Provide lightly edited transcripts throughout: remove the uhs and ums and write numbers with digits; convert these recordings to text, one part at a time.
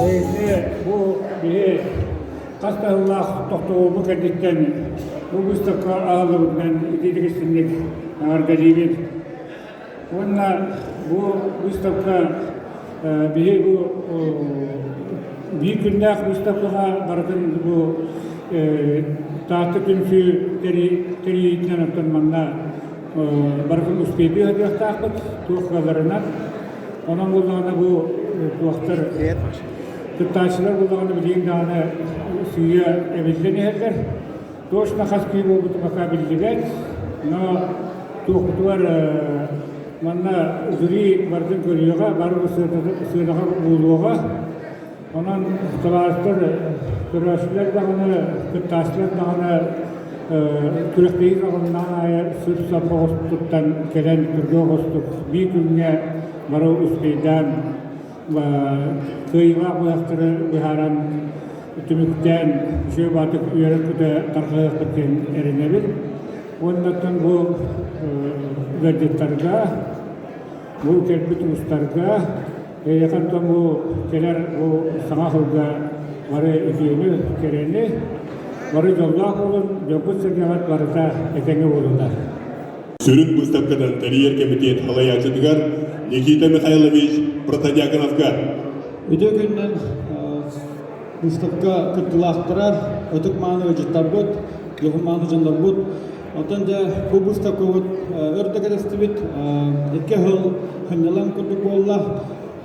Эйиэхэ бу биһи хас да сыллаах тохтобулбут кэнниттэн бу выставка аһыллыбытынан итиитик истиҥник эҕэрдэлиибит. Уонна бу выставка биһи бу биир күннээх выставкаҕа барытын бу Таатта түмсүү тэрийиитинэн оттон манна барытын успейдыы сатыахтаахпыт туох кыалларынан. Онон буоллаҕына бу туохтар кыттааччылар буоллаҕына билигин даҕаны сыыйа эбиллэн иһэллэр. Точно хас киһи буолбута пока биллибэт, но туохпутугар манна жюри барытын көрүөҕэ, бары сыанаҕа буолуоҕа. Онон табаарыстар көрөөччүлэр даҕаны, кыттааччылар даҕаны күрэхтэһии саҕаланнаҕын аайы сып-сап оҕус туттан кэлэн күргэ оҕустук биир күҥҥэ бары успейдаан кыайыылаах быһахтары быһааран түмүктээн үчүгэй баатык үөрэ-көтө тарҕаһыахпыт диэн эрэнэбин. Уонна оттон бу ыалдьыттарга, бу кэлбит уустарга Эйиэхэ оттон бу кэлэр бу саҥа сылга бары үтүөнү, кэрэни, бары дьоллоох буолун, дьолгут-сэргэҕит барыта этэҥҥэ буолунар. Сүрүн быыстапканан тэрийэр кэмитиэт салайааччытыгар Никита Михайлович Протодьяконовка. Үтүө күнүнэн Выставка кыттыылаахтара, ытык-мааны ыалдьыттарбыт, дьоһун-мааны дьоннорбут. Оттон дьэ бу выставкабыт өр да кэтэстибит, икки сыл сынньалаҥ курдук буолла.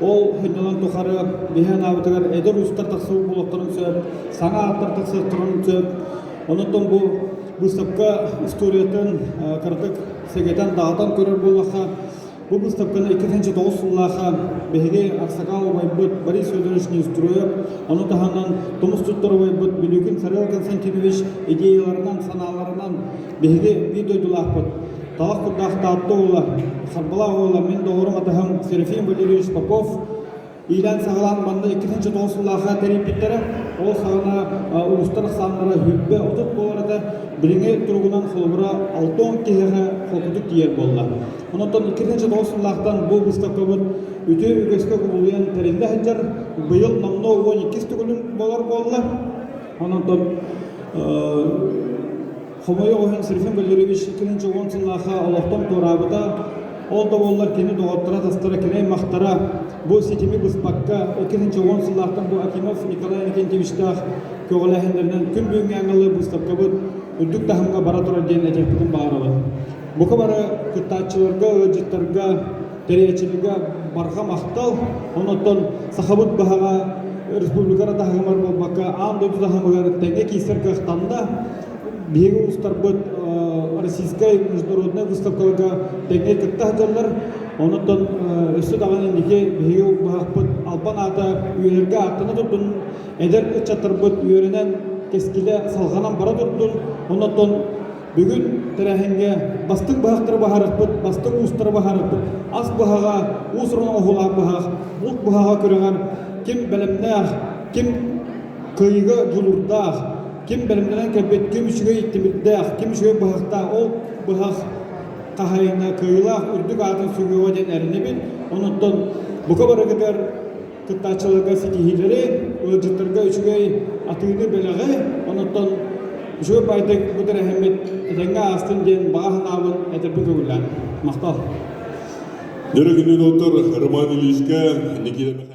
Ол сынньалаҥ тухары биһи анаабытыгар эдэр уустар тахсыбыт буолуохтарын сөп, саҥа ааттар тахсыахтарын сөп. Онон бу выставка историятын кыратык сэгэтэн даҕатан көрөр буоллахха, Бу быыстапканы 2009 сыллаахха биһиги Аксакал убайбыт Борис Федорович Неустроев, ону таһынан тумус туттар убайбыт Бүлүүкүн Сарыал Константинович идеяларынан, санааларынан биһиги биир дойдулаахпыт. Талах курдаах Таатта уола, Харбалаах уола, мин доҕорум атаһым Серафим Валерьевич Попов Иилээн-саҕалаан манна 209 сыллаахха тэрийбиттэрэ. Ол саҕана улуустар ахсааннара 130 буолар этэ. Билиҥҥи туругунан холобура 60 киһиэхэ холкутук тиийэр буолла. Онон 209 сыллаахтан бу быыстапкабыт үтүө үгэскэ кубулуйан тэриллэ сылдьар. Быйыл номнуо 12 төгүлүн буолар буолла. Онон Хомойуох иһин Серафим Валерьевич 2010 сыллаахха олохтон туораабыта. Ол да буоллар кини доҕотторо-атастара, кини аймахтара бу ситими быспакка 2010 сыллаахтан бу Акимов Николай Иннокентьевичтаах көҕүлээһиннэринэн күн бүгүҥҥү аҥалы быыстапкабыт үрдүк таһымҥа бара турар диэн этиэхпитин баҕарабын. Бука бары кыттааччыларга, ыалдьыттарга, тэрийээччилэргэ барҕа махтал. Онон сахабыт баһаҕа республика эрэ таһымыгар буолбакка, аан дойду таһымыгар тэҥҥэ киирсэр кыахтанна. Биһиги уустарбыт российскай международнай выставкаларга тэҥҥэ кытта сылдьаллар. Онон өссө даҕаны инники биһиги баһахпыт албан аата үйэлэргэ ааттана турдун, эдэр ыччаттарбыт үөрэнэн кэскилэ салҕанан бара турдун. Онон Бүгүн тэрээһиҥҥэ бастыҥ быһахтары баһарыппыт, бастыҥ уустары баһарыппыт, ас быһаҕа, уус-уран оҥоһуулаах быһах, булт быһаҕа күрэҕэр ким бэлэмнээх, ким кыайыыга дьулуурдаах, ким бэлэмнэнэн кэлбит, ким үчүгэй тимирдээх, ким үчүгэй быһахтаах, ол быһах хаһайына кыайыылаах үрдүк аатын сүгүөҕэ диэн эрэнэбин. Онон бука барыгытыгар кыттааччыларга ситиһиилэри, ыалдьыттарга үчүгэй атыыны-бэлэҕи, онуттан үчүгэй баайдык бу тэрээһиммит этэҥҥэ аастын диэн баҕа санаабын этэрбин көҥүллээн. Махтал. Дөрө күнү доктор Роман Ильичка, Никита.